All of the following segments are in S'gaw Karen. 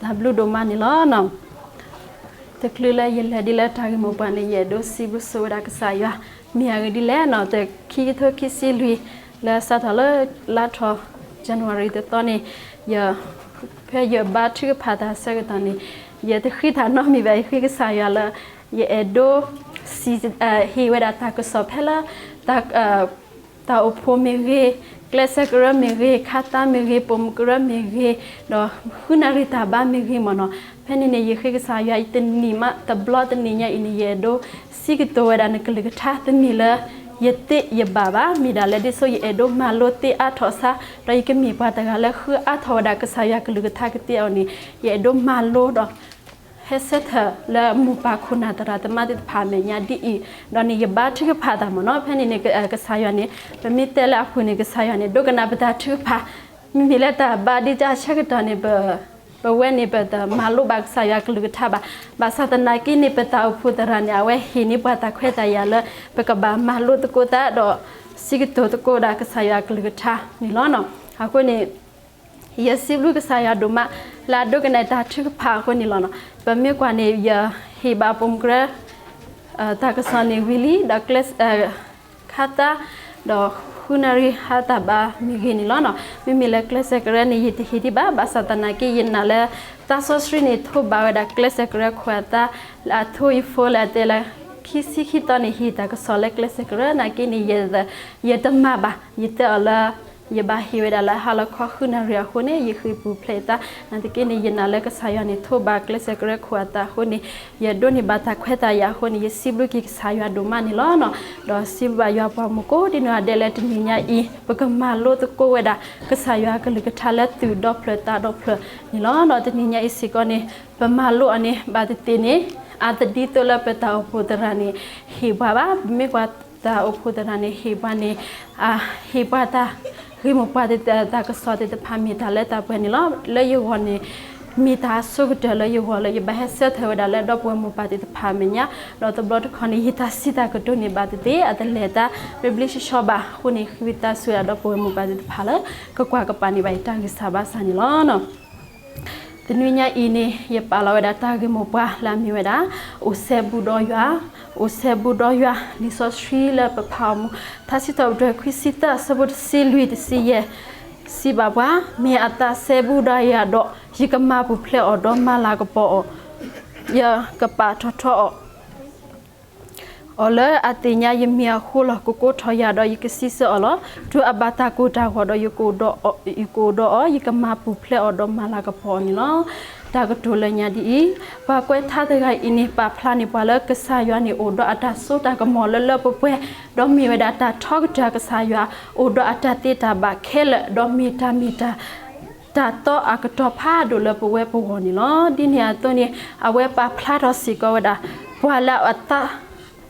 တၢ်ဘျုးဒိၣ်မးန့ၣ်လီၤ. တချုးလၢယလဲၤဒ်လၢတၢ်ဂ့ၢ်မိၢ်ပှၢ်န့ၣ် ယအဲၣ်ဒိးစံးဘျုးဆိဝဲဒၣ်ကစၢ်ယွၤ မ့ၢ်အဂ့ၢ်ဒ်လဲၣ်န့ၣ် တခံကထိခံဆံလွံၢ် လၢစးထီၣ်လၢလါထီၣ် January တသီန့ၣ် ယ ဖဲယဘါထုကဖၣ်တၢ်အဆၢကတီၢ်န့ၣ် ယတဃ့တၢ်နီတမံၤဘၣ် ယဃ့ကစၢ်ယွၤလၢ ယအဲၣ်ဒိး ဟ့ၣ်ဝဲဒၣ်တၢ်ကစီၣ်ဖဲလၢ တၢ်အိၣ်ဖှိၣ်မ့ၢ်ဂ့ၤ, ကျဲးစၢးကရၢမ့ၢ်ဂ့ၤ, ခါသါမ့ၢ်ဂ့ၤ, ပိာ်မုၣ်ကရၢမ့ၢ်ဂ့ၤ, ဒီးဃုနၣ်ရံၣ်တၢ်ဘါမ့ၢ်ဂ့ၤမ့ၢ်န့ၣ်, ဖဲန့ၣ်န့ၣ် ယဃ့ကစၢ်ယွၤအံၤတနံၤမး တဘျီတနံၤညါအံၤန့ၣ် ယအဲၣ်ဒိးစံးကတိၤဝဲဒၣ်နကလုၢ်ကထါတမ့ၢ်လၢ ယသ့ယဘၣ်ဘၣ်, မ့ၢ်ဒၣ်လဲၣ်ဒ်သိးယအဲၣ်ဒိးမၤလိသ့အါထီၣ်စါ, ဒီးယကမ့ၢ်ပှၤတဂၤလၢဃုအါထီၣ်ဝဲဒၣ်ကစၢ်ယွၤကလုၢ်ကထါကသ့အီၤန့ၣ် ယအဲၣ်ဒိးမၤလိဒီး ဟဲဆၢထၢၣ်လၢမိၢ်ပၢ်ခိၣ်နၢ်သရၣ်သမါသ့ၣ်တဖၣ်အမဲာ်ညါဒ်အံၤ, ဒီးန့ၣ်ယဘါထုကဖၣ်တၢ်မ့ၢ်န့ၣ်, ဖဲန့ၣ်န့ၣ် ကစၢ်ယွၤန့ၣ် ပမ့ၢ်တဲလၢအပူၤန့ၣ် ကစၢ်ယွၤန့ၣ် ဒိကနၣ်ပတၢ်ထုကဖၣ်, မ့မ့ၢ်လၢတၢ်ဘါဒ်တၢ်ဆၢကတီၢ်န့ၣ် ပဝဲန့ၣ် ပတမၤလိဘၣ်ကစၢ်ယွၤကလုၢ်ကထါဘၣ်, ဘၣ်ဆၣ်သနာ်က့န့ၣ် ပတၢ်အိၣ်ဖှိၣ်သရၣ်န့ၣ် အဝဲဟ့ၣ်န့ၢ်ပှၤတၢ်ခွဲးတၢ်ယာ်လၢ ပကဘၣ်မၤလိသကိးသးဒီး စံးကတိၤသကိးဒၣ်ကစၢ်ယွၤကလုၢ်ကထါန့ၣ်လီၤ. အဃိန့ၣ် ယစံးဘျုးကစၢ်ယွၤဒိၣ်မး လၢအဒိကနၣ်တၢ်ထုကဖၣ်အဃိန့ၣ်လီၤ. ပမ့ၢ်ကွၢ်န့ၣ် ယဟ့ၣ်ဘၣ်ပိာ်မုၣ်ကရၢ တၢ်ကစီၣ်န့ၣ်ဝံၤလံ, ဒီးကျဲး ခါသါ ဒီးဃုနၣ်ရံၣ်ဟါတၢ်ဘါမ့ၢ်ဂ့ၤန့ၣ်လီၤ. မ့မ့ၢ်လၢကျဲးစၢးကရၢန့ၣ် ယတဟ့ၣ်ဒံးဘၣ်, ဘၣ်ဆၣ်သနာ်က့ ယနာ်လၢ သးစီဆှံန့ၣ် ထိးဘၣ်ဝဲဒၣ်ကျဲးစၢးကရၢခိၣ်အသး လၢအထိးယဖိလၢအတဲလၢ ခံဆံခံသီန့ၣ် ဟ့ၣ်တၢ်ကစီၣ်လၢကျဲးစၢးကရၢနာ်က့န့ၣ် ယတမၤဘၣ်, ယတဲအီၤလၢ ယဘၣ်ဟ့ၣ်ဝဲဒၣ်လၢဟါလီၤခီဃုနၣ်ရံၣ်အဃိန့ၣ် ယဃ့ၢ်ပူၤဖျဲးအသး, နာ်သက့န့ၣ် ယနာ်လၢကစၢ်ယွၤန့ၣ် ထိးဘၣ်ကျဲးစၢးကရၢခိၣ်အသးအဃိန့ၣ် ယဒိးန့ၢ်ဘၣ်တၢ်ခွဲးတၢ်ယာ်အဃိန့ၣ် ယစံးဘျုးက့ၤကစၢ်ယွၤဒိၣ်မးန့ၣ်လီၤ. ဒီးစံးဘျုးဘၣ်ယွၤပှၤမူးကိးဒံနီၢ်ဂၤဒဲးလၢတနံၤညါအံၤ ပကမၤလိသကိးဝဲဒၣ် ကစၢ်ယွၤကလုၢ်ကထါလၢသူၣ်ဒီဖျၢၣ်သးဒီဖျၢၣ်န့ၣ်လီၤ. ဒီးတနံၤညါအံၤစ့ၢ်ကီးန့ၣ် ပမၤလိအီၤန့ၣ် ဘၣ်သ့ၣ်သ့ၣ်န့ၣ် အါတဒ်သိးလၢပတၢ်အိၣ်ဖှိၣ်သရၣ်န့ၣ် ဟ့ၣ်ပှၤဘၣ်. ပမ့ၢ်ကွၢ်တၢ်အိၣ်ဖှိၣ်သရၣ်န့ၣ် ဟ့ၣ်ပှၤန့ၣ် ဟ့ၣ်ပှၤတၢ်ဂ့ၢ်မိၢ်ပှၢ် တၢ်ကစီၣ်သ့ၣ်တဖၣ်မ့ၢ်တၢ်လၢတၢ်ပှဲၤန့ၣ်လီၤ. လၢယဂီၢ်န့ၣ် မ့ၢ်တၢ်အဆိကတၢၢ်လၢယဂီၢ်လၢယဘၣ်ဟဲဆၢထၢၣ်ဝဲဒၣ်လၢဒီပုၢ်ဝဲၢ်မိၢ်ပၢ်သ့ၣ်တဖၣ်အမဲာ်ညါ, ဒီးတဘျီတခီၣ်န့ၣ် ယတၢ်စံးတၢ်ကတိၤန့ၣ် ဘၣ်သ့ၣ်သ့ၣ် အတလဲၤတၢ်ဘျ့ဘျ့ဆှီဆှီဘၣ်အဃိန့ၣ် ဃ့ဝံသးစူၤဝဲဒၣ်ဒီပုၢ်ဝဲၢ်မိၢ်ပၢ်သ့ၣ်တဖၣ်လၢ ကကွၢ်ကပာ်န့ၢ်ဘၣ်ယတၢ်ဂံၢ်စၢ်ဘါစၢ်န့ၣ်လီၤ. တနွံညါအံၤန့ၣ် ယပာ်လီၤဝဲဒၣ်တၢ်ဂ့ၢ်မိၢ်ပှၢ်လၢအမ့ၢ်ဝဲဒၣ် အိၣ်စဲဘူးဒီးယွၤ, အိၣ်စဲဘူးဒီးယွၤ, လံာ်စီဆှံလၢပဖးအီၤမူ ထါစံးထီၣ်ပတြၢၤခွံဆံသၢ အဆၢဖိတဆံလွံၢ် တဆံယဲၢ် စံးဘၣ်ပှၤ, မ့ၢ်အသးစဲဘူးဒီးယၤဒီး ယကမၤပူၤဖျဲးအီၤဒီးမၤလၤကပီၤအီၤ, ယကပာ်ထီၣ်ထီအီၤ အီၤလၢအသ့ၣ်ညါယမံၤအဃိလီၤ. ကကိးထီၣ်ယၤဒီးယကစံးဆၢအီၤလီၤ. တုၤအဘၣ်တၢ်ကိၢ်တၢ်ဂီၤဒီးယကအိၣ်ဒီးအီၤ, ယကမၤပူၤဖျဲးအီၤဒီးမၤလၤကပီၤအီၤန့ၣ်လီၤ. တၢ်ကတိၤလၢညါဒ်အံၤ, ပှၤကွဲးထါတဂၤအံၤန့ၣ် ပာ်ဖျါန့ၢ်ပှၤလၢကစၢ်ယွၤန့ၣ် အိၣ်ဒီးအတၢ်စိတၢ်ကမီၤလၢလၢပှဲၤပှဲၤ, ဒီးမ့ၢ်ဝဲဒၣ်တၢ်ထီကတၢၢ်ကစၢ်ယွၤ, အိၣ်ဒီးအတၢ်သ့တၢ်ဘၣ်ခဲလၢာ်, ဒီးမ့ၢ်တၢ်မ့ၢ်တၢ် တၢ်သီအကတီၤဖးဒိၣ်လၢပဝဲပဂီၢ်န့ၣ်လီၤ. ဒ်န့ၣ်အသိးန့ၣ် အဝဲပာ်ဖျါထီၣ်စ့ၢ်ကီးဝဲဒၣ် ပှၤလၢအ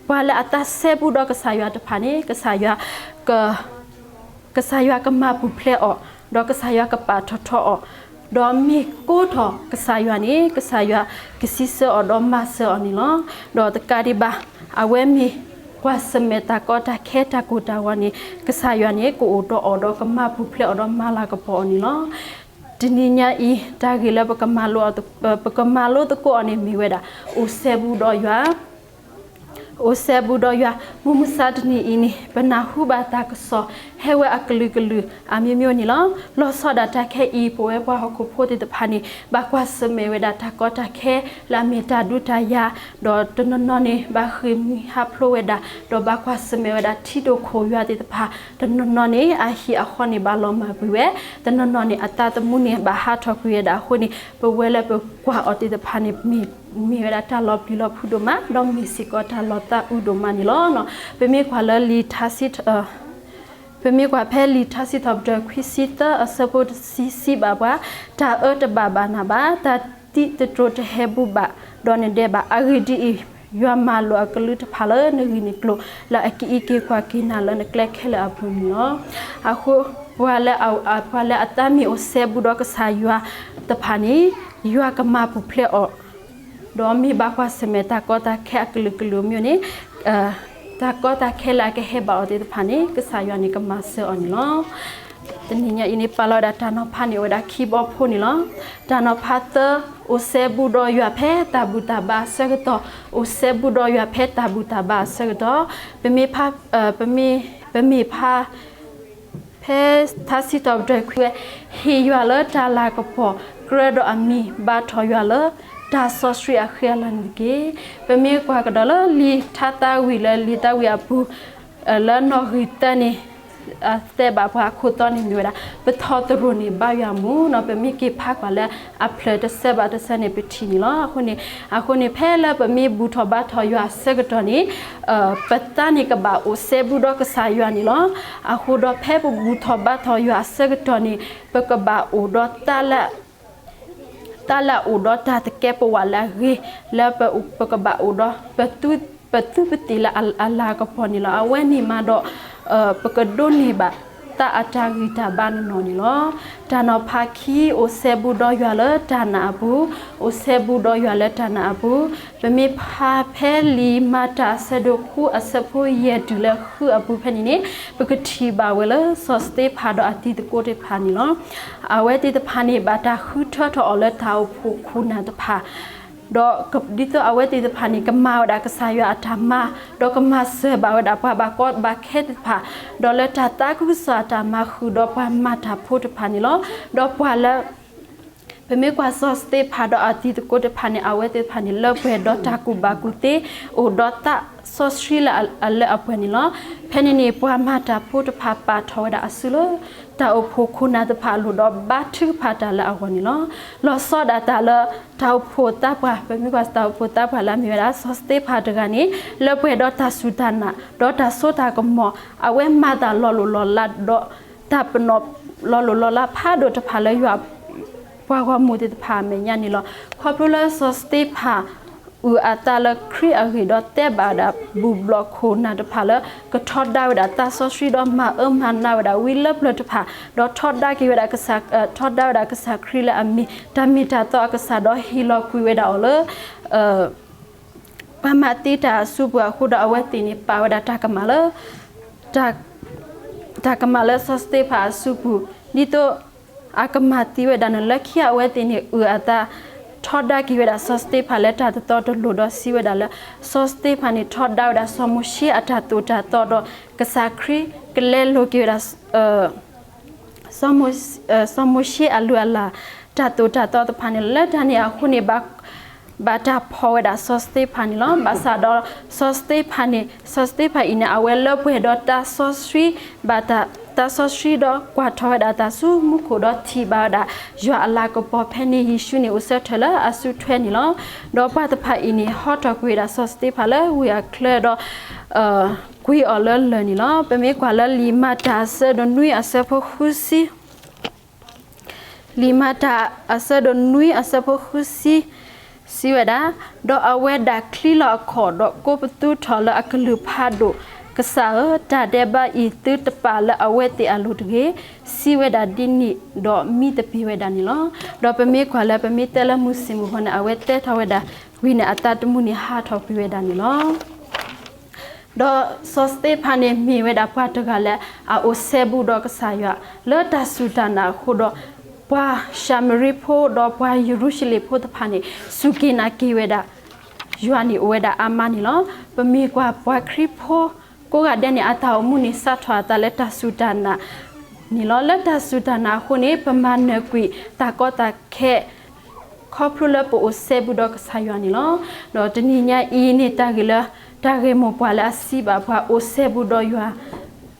ပှၤလၢအသးစဲဘူးဒီးကစၢ်ယွၤတဖၣ်န့ၣ် ကစၢ်ယွၤ ကစၢ်ယွၤကမၤပူၤဖျဲးအီၤ, ဒီးကစၢ်ယွၤကပာ်ထီၣ်ထီအီၤ, ဒီးမ့ၢ်ကိးထီၣ်ကစၢ်ယွၤန့ၣ် ကစၢ်ယွၤကစံးဆၢအီၤဒီးမၤစၢၤအီၤန့ၣ်လီၤ. ဒီးတကးဒံးဘၣ် အဝဲမ့ၢ်ကွၢ်ဆၢၣ်မဲာ်တၢ်ကီတၢ်ခဲတၢ်ကိၢ်တၢ်ဂီၤန့ၣ် ကစၢ်ယွၤန့ၣ် ကအိၣ်ဒီးအီၤဒီးကမၤပူၤဖျဲးအီၤဒီးမၤလၤကပီၤအီၤန့ၣ်လီၤ. တနံၤညါအံၤ တၢ်ဂ့ၢ်လၢပကမၤလိသကိးအီၤန့ၣ်မ့ၢ်ဝဲဒၣ် အိၣ်စဲဘူးဒီးယွၤ အိၣ်စဲဘူးဒီးယွၤ, မုၢ်မဆါတနံၤအံၤန့ၣ် ပနၢ်ဟူဘၣ်တၢ်ကစီၣ်ဟဲဝဲအကလုာ်ကလုာ်အမျိုးမျိုးန့ၣ်လီၤ. လီၤဆီဒၣ်တၢ်ခဲအံၤ ပဝဲပှၤဟီၣ်ခိၣ်ဖိသ့ၣ်တဖၣ်န့ၣ် ဘၣ်ကွၢ်ဆၢၣ်မဲာ်ဝဲဒၣ်တၢ်ကီတၢ်ခဲလၢအမ့ၢ်တၢ်ဒုးတၢ်ယၤ, ဒီးတနီၤနီၤန့ၣ် ဘၣ်ဃ့ၢ်မှံဟးဖျိးဝဲဒၣ်, ဒီးဘၣ်ကွၢ်ဆၢၣ်မဲာ်ဝဲဒၣ်ထံဒိၣ်ခိၣ်ယွၤသ့ၣ်တဖၣ်, တနီၤနီၤန့ၣ် အဟံၣ်အဃီန့ၣ် ဘၣ်လီၤမၢ်ကွံာ်ဝဲ, တနီၤနီၤန့ၣ် အသးသမူန့ၣ် ဘၣ်ဟးထီၣ်ကွံာ်ဝဲဒၣ်အဃိန့ၣ် ပဝဲလၢပကွၢ်အီၤသ့ၣ်တဖၣ်န့ၣ် မ့ၢ် မ့ၢ်ဝဲဒၣ်တၢ်လီၤပျံၤလီၤဖုးဒိၣ်မး ဒီးမ့ၢ်စ့ၢ်ကီးတၢ်လီၤသးအုးဒိၣ်မးန့ၣ်လီၤ. ပမ့ၢ်ကွၢ်လၢလံာ်ထါစံး ပမ့ၢ်ကွၢ်ဖဲလံာ်ထါစံးထီၣ်ပတြၢၤခွံဆံသၢအဆၢဖိတဆံ စံးဘၣ်ပှၤ, တၢ်အၢတဘၣ်ဘၣ်နၤဘၣ်, တၢ်သံတတြိၤတဟဲဘူးဘၣ်ဒီးနဒဲးဘၣ်. အဂ့ၢ်ဒ်အံၤ, ယွၤမၤလိာ်အကလူးတဖၣ်လၢနဂ့ၢ်နကျိၤ လၢအကအံးက့ၤကွၢ်က့ၤနၤလၢနကျဲခဲလၢာ်အပူၤန့ၣ်လီၤ. အဃိ ပှၤလၢအ ပှၤလၢအသးမ့ၢ်အိၣ်စဲဘူးဒီးကစၢ်ယွၤတဖၣ်န့ၣ် ယွၤကမၤပူၤဖျဲးအီၤ ဒီးမ့ၢ်ဘၣ်ကွၢ်ဆၢၣ်မဲာ်တၢ်ကီတၢ်ခဲအကလုာ်ကလုာ်အမျိုးန့ၣ်, တၢ်ကီတၢ်ခဲလၢအကဟဲဘၣ်အီၤသ့ၣ်တဖၣ်န့ၣ် ကစၢ်ယွၤန့ၣ်ကမၤစၢၤအီၤန့ၣ်လီၤ. တနံၤညါအံၤန့ၣ် ပာ်လီၤဝဲဒၣ်တၢ်နီၤဖးန့ၣ် အိၣ်ဝဲဒၣ်ခံဘီဖိန့ၣ်လီၤ. တၢ်နီၤဖးသၢ, အိၣ်စဲဘူးဒီးယွၤဖဲတၢ်ဘူၣ်တၢ်ဘါအဆၢကတီၢ်, အိၣ်စဲဘူးဒီးယွၤဖဲတၢ်ဘူၣ်တၢ်ဘါအဆၢကတီၢ်, ပမ့ၢ်ဖး, ပမ့ၢ်, ပမ့ၢ်ဖး ဖဲထါစံးထီၣ်ပတြၢၤခွံဝဲ, ဟ့ၣ်ယွၤလၢတၢ်လၤကပီၤ, ကြၢးဒီးအမံၤ, ဘါထီၣ်ယွၤလၢတၢ်စီဆှံအဃံအလၤန့ၣ်တက့ၢ်. ပမ့ၢ်ကွၢ်ကဒီးလၢလံာ်ထါသးဝံၣ်လၢလံာ်သးဝံၣ်အပူၤ, လၢနီၣ်ဂံၢ်သၢန့ၣ်, သဲဘၣ်ပှၤအခိၣ်သီန့ၣ်မ့ၢ်ဝဲဒၣ် ပထီၣ်သရိာ်န့ၢ်ဘါယွၤအမူနီၤ, ပမ့ၢ်က့ၤဖးကွၢ်လၢအဖျၢၣ်တဆၢဘၣ်တဆၢန့ၣ် ပထံၣ်န့ၣ်လီၤ. အဃိန့ၣ်, အဃိန့ၣ် ဖဲလၢပမ့ၢ်ဘူၣ်ထီၣ်ဘါထီၣ်ယွၤအဆၢကတီၢ်န့ၣ် ပသးန့ၣ်ကဘၣ်အိၣ်စဲဘူးဒီးကစၢ်ယွၤန့ၣ်လီၤ. အဃိဒီးဖဲပဘူၣ်ထီၣ်ဘါထီၣ်ယွၤအဆၢကတီၢ်န့ၣ် ပကဘၣ်အိၣ်ဒီး တၢ်လၢအအိၣ်ဒီးတၢ်တကဲပဝးလၢအဂ့ၤ, လၢပကဘၣ်အိၣ်ဒီး ပသုးပသံၣ်လၢအလၤကပီၤန့ၣ်လီၤ. အဝဲန့ၣ်မးဒီး ပကဒိးန့ၢ်ဘၣ်တၢ်အတၢ်ဂံၢ်တၢ်ဘါနီၢ်နီၢ်န့ၣ်လီၤ. တၢ်နီၤဖးခံ, အိၣ်စဲဘူးဒီးယွၤလၢတၢ်နာ်အပူၤ, အိၣ်စဲဘူးဒီးယွၤလၢတၢ်နာ်အပူၤ, ပမ့ၢ်ဖးဖဲလံာ်မၤတၢ်အဆၢဒိၣ်ဃုအဆၢဖိယဲၢ်တုၤလၢဃုအပူၤဖဲန့ၣ်န့ၣ် ပကထံၣ်ဘၣ်ဝဲလၢစီၤစတ့ဖၣ်ဒီးအတံၤသကိးတဖၣ်န့ၣ်လီၤ. အဝဲသ့ၣ်တဖၣ်န့ၣ် ဘၣ်တၢ်ဃုထၢထီၣ်အီၤလၢတၢ်အိၣ်ဖှိၣ်ခိၣ်နၢ်တဖၣ် ဒီးဒ်သိးအဝဲသ့ၣ်တဖၣ်န့ၣ် ကမၤဝဲဒၣ်ကစၢ်ယွၤအတၢ်မၤ, ဒီးကမၤစၢၤဘၣ်ဝဲဒၣ်ပှၤဘၣ်ကီဘၣ်ခဲသ့ၣ်တဖၣ်, ဒီးလၢတၢ်သးခုကစီၣ်အတၢ်မၤဃုာ်ဒီးပှၤမၤတၢ်ဖိတဖၣ်န့ၣ်လီၤ. ဒီးပှၤလၢ ပမ့ၢ်ကွၢ်စီၤစတ့ဖၣ်ဒီးအတံၤသကိးတဖၣ်န့ၣ် အဝဲသ့ၣ်တဖၣ်န့ၣ် လၢပှဲၤဒီးတၢ်ကူၣ်ဘၣ်ကူၣ်သ့, အိၣ်ဒီးသးစီဆှံလၢအလၢအပှဲၤန့ၣ်လီၤ. ဖဲန့ၣ်န့ၣ် ပှၤမၤတၢ်ဖိတဖၣ်ပာ်ထီၣ်ဝဲဒၣ်အစုလၢ တၢ်အိၣ်ဖှိၣ်ခိၣ်နၢ်တဖၣ်အလိၤဒီးဘါထုကဖၣ်တၢ်လၢအဂီၢ်န့ၣ်လီၤ. လီၤဆီဒၣ်တၢ်လၢ တၢ်အိၣ်ဖှိၣ်သးပှၢ်, ပမ့ၢ်ကွၢ်တၢ်အိၣ်ဖှိၣ်သးပှၢ်လၢအမ့ၢ်ဝဲဒၣ် စီၤစတ့ဖၣ်တဂၤန့ၣ် လၢပှဲၤဒီးတၢ်စူၢ်တၢ်နာ် ဒီးတၢ်စိတၢ်ကမီၤ, အဝဲမၤတၢ်လီၤလိၢ်လီၤလးဒီး တၢ်ပနီၣ်လီၤလိၢ်လီၤလးဖးဒိၣ်တဖၣ်လၢယွၤ ပှၤဂီၢ်မုၢ်သ့ၣ်တဖၣ်အမဲာ်ညါန့ၣ်လီၤ. ခီဖျိလၢစီၤစတ့ဖၣ် အုၣ်အသးလၢခရံာ်အဂ့ၢ်ဒီးတဲဘၣ်ဝဲဒၣ်ဘူၣ်ဘျီၣ်ခိၣ်နၢ်တဖၣ်လၢ ကထီဒါဝဲဒၣ်သးစီဆှံဒီးမၤအၢမၤနးဝဲဒၣ်ဝံလၢပျၢၤတဖၣ်, ဒီးထီဒါက့ၤဝဲဒၣ်ကစၢ်, ထီဒါဝဲဒၣ်ကစၢ်ခရံာ်လၢအမ့ၢ် တၢ်မ့ၢ်တၢ်တီအကစၢ်ဒီးဟ့ၣ်လီၤကွံာ်ဝဲဒၣ်အီၤလၢ ပှၤမၤသံတၢ်အစုပူၤအဃိဒီး အဝဲသ့ၣ်န့ၣ် ပာ်ဝဲဒၣ်တၢ်ကမၣ်လၢ တၢ်, တၢ်ကမၣ်လၢစီၤစတ့ဖၣ်အစုပူၤ, ဒ်သိးအကမၤသံဝဲဒၣ်န့ၣ် လၢခံအဝဲသ့ၣ်န့ၣ် အုၣ်အသး ထီဒါက့ၤဝဲဒၣ်စီၤစတ့ဖၣ်လၢတၢ်တတီတလိၤဒီးစံးဝဲဒၣ်လၢ စီၤစတ့ဖၣ်န့ၣ် ထီဒါဝဲဒၣ်စီၤမိၤၡ့အတၢ်သိၣ်တၢ်သီဒီး ကစၢ်ခရံာ်ကလဲလိာ်က့ၤဝဲဒၣ် စီၤမိၤၡ့အလုၢ်အလၢ် တၢ်သိၣ်တၢ်သီတဖၣ်န့ၣ်လီၤ. လၢတၢ်န့ၣ်အဃိန့ၣ် ဘၣ်တၢ်ဖီၣ်ဝဲဒၣ်စီၤစတ့ဖၣ်န့ၣ်လီၤ. ဘၣ်ဆၣ်ဒီးစီၤစတ့ဖၣ်န့ၣ်, စီၤစတ့ဖၣ်အံၤန့ၣ် အဝဲလၢပှဲၤဒီးတၢ်စီဆှံ, ဘၣ်တၢ်စီဆှံဒီးကွၢ်ထီၣ်ဝဲဒၣ်တၢ်ဆူမူခိၣ်ဒီးထံၣ်ဘၣ်ဝဲဒၣ် ယွၤအလၤကပီၤဖဲန့ၣ် ယ့ၣ်ၡူးန့ၣ်အိၣ်ဆၢထၢၣ်လၢအစုထွဲန့ၣ်လီၤ. ဒီးပှၤတဖၣ်အံၤန့ၣ် ဟီထီၣ်ကွံာ်ဝဲဒၣ်စီၤစတ့ဖၣ်လၢဝ့ၢ်အချၢဒီး ကွံာ်အီၤလၢလၢၢ်န့ၣ်လီၤ. ပမ့ၢ်ကွၢ်လၢလံာ်မၤတၢ်အဆၢဒိၣ်နွံအဆၢဖိဃုဆံ လံာ်မၤတၢ်အဆၢဒိၣ်နွံအဆၢဖိဃုဆံ စံးဝဲဒၣ်, ဒီးအဝဲဒၣ်ချံလီၤအခီၣ်ဒီးကိးပသူထီၣ်လၢအကလုၢ်ဖးဒိၣ်, ကစၢ်ဧၢ, တၢ်ဒဲးဘးအံၤသုတပာ်လၢအဝဲသ့ၣ်အလိၤတဂ့ၤ, စံးဝဲဒၣ်ဒ်န့ၣ်ဒီးမံသပ့ၤဝဲဒၣ်န့ၣ်လီၤ. ဒီးပမ့ၢ်ကွၢ်လၢပမ့ၢ်တဲလၢမုၢ်ဆ့ၣ်မုၢ်ဂီၤန့ၣ် အဝဲတဲထီၣ်ဝဲဒၣ်ဝံၤန့ၣ် အသးသမူန့ၣ်ဟးထီၣ်ကွံာ်ဝဲဒၣ်န့ၣ်လီၤ. ဒီးစီၤစတ့ဖၣ်န့ၣ်မ့ၢ်ဝဲဒၣ်ပှၤတဂၤလၢအအိၣ်စဲဘူးဒီးကစၢ်ယွၤ လၢတၢ်စူၢ်တၢ်နာ်အဃိဒီး ပှၤၡၤမရံဖိဒီးပှၤယရူၤၡလ့ၣ်ဖိတဖၣ်န့ၣ် စူၢ်က့ၤနာ်က့ၤဝဲဒၣ် ယွၤန့ၣ်အိၣ်ဝဲဒၣ်အါမးန့ၣ်လီၤ. ပမ့ၢ်ကွၢ်ပှၤခရံာ်ဖိကိးဂၤဒဲးန့ၣ် အတၢ်အိၣ်မူန့ၣ်စးထီၣ်အသးလၢတၢ်စူၢ်တၢ်နာ်န့ၣ်လီၤ. လၢတၢ်စူၢ်တၢ်နာ်အဃိန့ၣ် ပမၤနၢၤကွံာ်တၢ်ကီတၢ်ခဲ ခီဖျိလၢပအိၣ်စဲဘူးဒီးကစၢ်ယွၤန့ၣ်လီၤ. ဒီးတနံၤညါအံၤန့ၣ် တၢ်ဂ့ၢ်လၢ တၢ်ဂ့ၢ်မိၢ်ပှၢ်လၢအစံးဘၣ်ပှၤအိၣ်စဲဘူးဒီးယွၤ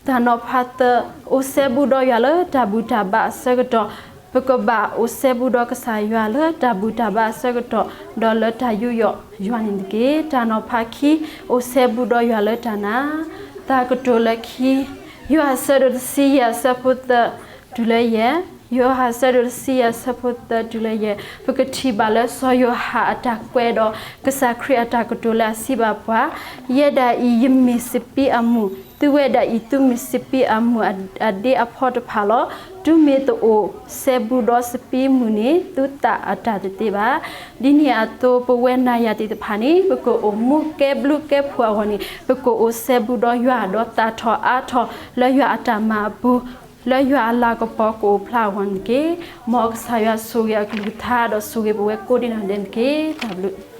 တၢ်နီၤဖးသၢ, အိၣ်စဲဘူးဒီးယွၤလၢတၢ်ဘူၣ်တၢ်ဘါအဆၢကတီၢ်, ပကဘၣ်အိၣ်စဲဘူးဒီးကစၢ်ယွၤလၢတၢ်ဘူၣ်တၢ်ဘါအဆၢကတီၢ်, ဒီးလၢတၢ်ယူးယီၣ်ယွၤန့ၣ်တက့ၢ်. တၢ်နီၤဖးခံ, အိၣ်စဲဘူးဒီးယွၤလၢတၢ်နာ်, တၢ်ကတိၤလၢခံ, ယိၤဟၣ်အဆၢဒိၣ်တဆံယဲၢ်အဆၢဖိသၢ တုၤလၢယဲၢ်, ယိၤဟၣ်အဆၢဒိၣ်တဆံယဲၢ်အဆၢဖိသၢတုၤလၢယဲၢ်, ပကထံၣ်ဘၣ်လၢစီၤယိၤဟၣ်အတၢ်ကွဲးဒီး ကစၢ်ခရံာ်အတၢ်ကတိၤလၢအစံးဘၣ်ပှၤ, ယဲဒၣ်အံၤယမ့ၢ်စပံးအမုၢ်, သုဝဲဒၣ်အံၤသုမ့ၢ်စပံးအမုၢ်အဒ့အဖီတဖၣ်လီၤ. တုၤမ့ၢ်တအိၣ်စဲဘူးဒီးစပံးမုၢ်န့ၣ် သုသးအတၢ်တသ့ဘၣ်. ဒ်န့ၣ်အသိး ပဝဲနၤယၤသ့ၣ်တဖၣ်န့ၣ် ပကအိၣ်မူကဲဘျုးကဲဖှိၣ်အဂီၢ်န့ၣ် ပကအိၣ်စဲဘူးဒီးယွၤ ဒီးသၣ်ထီၣ်အါထီၣ်လၢယွၤအတၢ်မၤအပူၤ လၢယွၤအလၤကပီၤကအိၣ်ဖျါအဂီၢ်န့ၣ်တက့ၢ်. မ်ကစၢ်ယွၤဆိၣ်ဂ့ၤအကလုၢ်ကထါ ဒီးဆိၣ်ဂ့ၤပဝဲကိးဒံးနီၢ်ဒဲးန့ၣ်တက့ၢ်. တၢ်ဘျုး